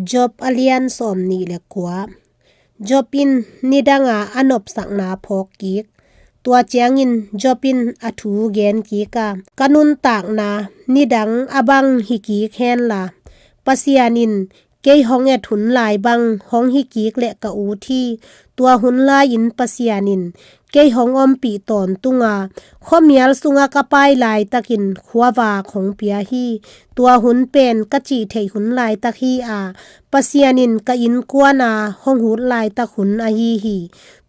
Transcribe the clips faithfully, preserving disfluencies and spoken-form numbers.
Job a lian sawm nih le kua. Job in nidanga a nopsakna phawk kik. Tua ciangin Job in a thu gen kik a, ka nuntakna nidang a bang hi kik henla, Pasian in kei hong et hun lai bang hong hi kik leh ka ut hi. Tua hun lai-in Pasian in kei hong ompih tawntung a, khuamial sunga ka pai laitakin khuavak hong pia hi. Tua hun pen ka cih theih hun laitak hi a, Pasian in ka innkuan a hong hut laitak hun ahi hi.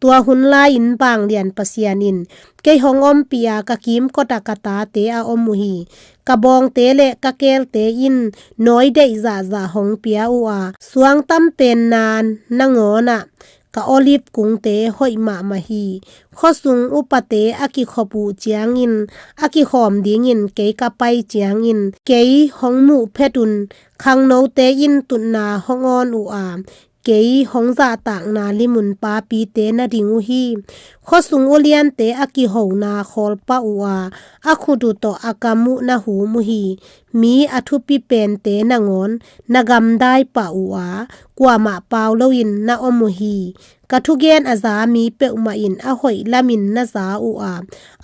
Tua hun lai-in Vanglian Pasian in kei hong ompih a, ka kimkot ah ka tate a om uh hi. Ka bawngte le ka keelte in nawi deih zahzah hong pia uh a, suang tam penna nangawn ah ka olive kungte hoih mahmah hi. Khuasung upate a kikhop uh ciangin, a kikhawm dingin kei ka pai ciangin, kei hong muh phet un khangnote in tutna hong awn uh a, kei hong zahtakna limun papite na ding uh hi. Khuasung uliante a kihona khawlpah uh a, a khut uh tawh a kam uh na hum uh hi. Mi a thupi pente nangawn na gamdai pah uh a, kuamah pau loin na om uh hi. Ka thugen a za mi peuhmah in a hoih lamin na za uh a,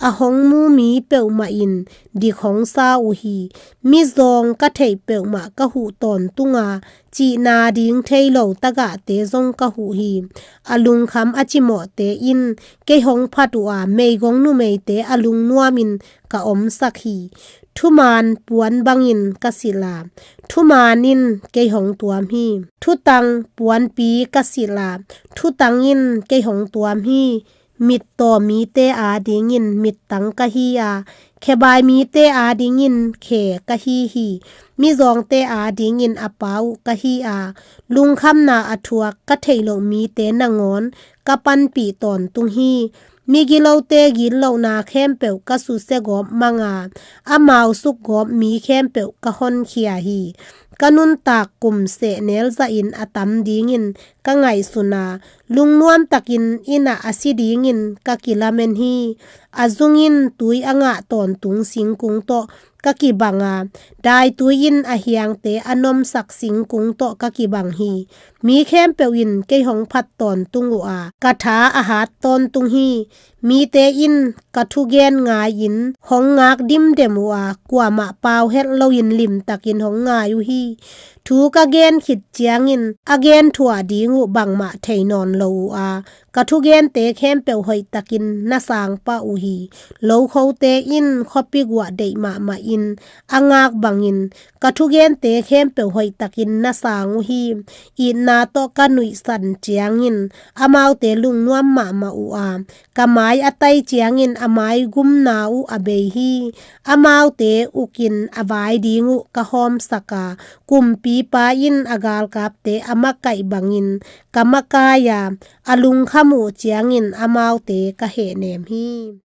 a hong mu mi peuhmah in dik hong sa uh hi. Mizawng ka theih peuhmah ka huh tawntung a, cihna ding thei lo tagahte zong ka huh hi. A lungkham a cimawhte in kei hong phat uh a, meigong numeite a lungnuamin ka omsak hi. Thuman puan bangin ka silh a, thuman in kei hong tuam hi. Thutang puanpi ka silh a, thutang in kei hong tuam hi. Mittaw mite adingin mittang ka hi a, khebai mite adingin khe ka hi hi. Mizawngte adingin a pa uh ka hi a, lungkhamna a thuak ka theih loh mite nangawn ka panpih tawntung hi. Migilote gitlohna khempeuh ka susia gawp mang a, amau suk gawp mi khempeuh ka honkhia hi. Ka nuntak kum sehnel zahin a tam dingin ka ngaihsun a, lungnuam takin inn ah a si dingin ka kilamen hi. A zungin tui a ngah tawntung singkung tawh ka kibang a, daitui in a hiangte a nomsak singkung tawh ka kibang hi. Mi khempeuh in kei hong phat tawntung uh a, ka tha a hat tawntung hi. Mite in ka thugen ngai-in hong ngak dimdem uh a, kuamah pau het loin limtakin hong ngai uh hi. Thu ka gen khit ciangin a gen thuah ding uh bangmah thei nawn lo uh a, ka thugente khempeuh hoihtakin na sang pah uh hi. Lokhote in khuapi guah deih mahmah in a ngak bangin ka thugente khempeuh hoihtakin na sang uh hi. Itna tawh ka nuihsan ciangin amaute lungnuam mahmah uh a, ka mai a tai ciangin a maigumna uh a bei hi. Amaute ukin a vai ding uh ka hawmsak a, kumpipa in a galkapte a makaih bangin ka makai a, a lungkham uh ciangin amaute ka hehnem hi.